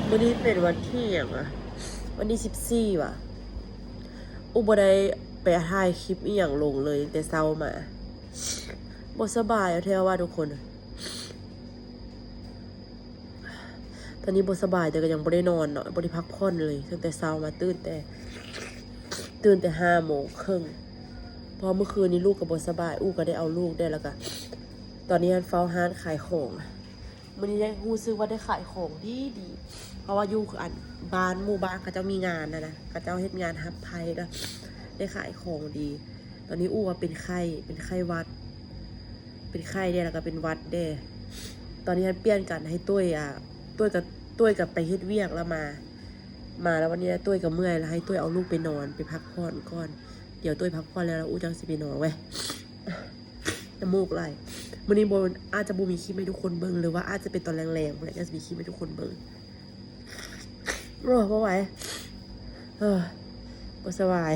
ມື້ນີ້ເປັນວັນທີຫຍັງວະ? ວັນທີສິບສີ່ຫວາ? ອຸບໍ່ໄດ້ໄປຖ່າຍຄລິບອີ່ຫຍັງລົງເລີຍຕັ້ງແຕ່ເຊົ້າມາ. ບໍ່ສະບາຍແທ້ວ່າທຸກຄົນ. ຕອນນີ້ບໍ່ສະບາຍ ແຕ່ກໍຍັງບໍ່ໄດ້ນອນເນາະ, ບໍ່ໄດ້ພັກຜ່ອນເລີຍ. ຕັ້ງແຕ່ເຊົ້າມາຕື່ນແຕ່ ຕື່ນແຕ່ຫ້າໂມງເຄິ່ງ ເພາະວ່າມື້ຄືນນີ້ລູກກໍບໍ່ສະບາຍ, ອູກໍໄດ້ເອົາລູກໄດ້ ແລ້ວກໍຕອນນີ້ຫັ້ນເຝົ້າຮ້ານຂາຍຂອງ. ມື້ນີ້ໄດ້ ຮູ້ສຶກວ່າໄດ້ຂາຍຂອງດີໆ ເພາະວ່າຢູ່ ອັນ ບ້ານ ໝູ່ບ້ານເຂົາເຈົ້າມີງານນະນະ, ເຂົາເຈົ້າເຮັດງານຮັບໃພ້ນະ, ໄດ້ຂາຍຂອງດີ. ຕອນນີ້ອູວ່າເປັນໄຂ້ ເປັນໄຂ້ຫວັດ ເປັນໄຂ້ແດ່ ແລ້ວກໍເປັນຫວັດແດ່. ຕອນນີ້ຫັ້ນປ່ຽນກັນໃຫ້ຕຸ້ຍ ອ່າ ຕຸ້ຍກັບ ຕຸ້ຍກັບໄປເຮັດວຽກແລ້ວມາ ມາແລ້ວວັນນີ້ນະ ຕຸ້ຍກໍເມື່ອຍ ແລ້ວໃຫ້ຕຸ້ຍເອົາລູກໄປນອນ ໄປພັກຜ່ອນກ່ອນ. ດຽວຕຸ້ຍພັກຜ່ອນແລ້ວ ແລ້ວອູຈັ່ງຊິໄປນອນເວີຍ. ນ້ຳມູກໄຫຼ. ມື້ນີ້ບໍ່ ອາດຈະບໍ່ມີຄລິບໃຫ້ທຸກຄົນເບິ່ງ ຫຼືວ່າອາດຈະເປັນຕອນແລງໆພຸ້ນແຫຼະ ຈັ່ງຊິມີຄລິບໃຫ້ທຸກຄົນເບິ່ງ. ໂອ້ ບໍ່ໄຫວ ເອີ ບໍ່ສະບາຍ.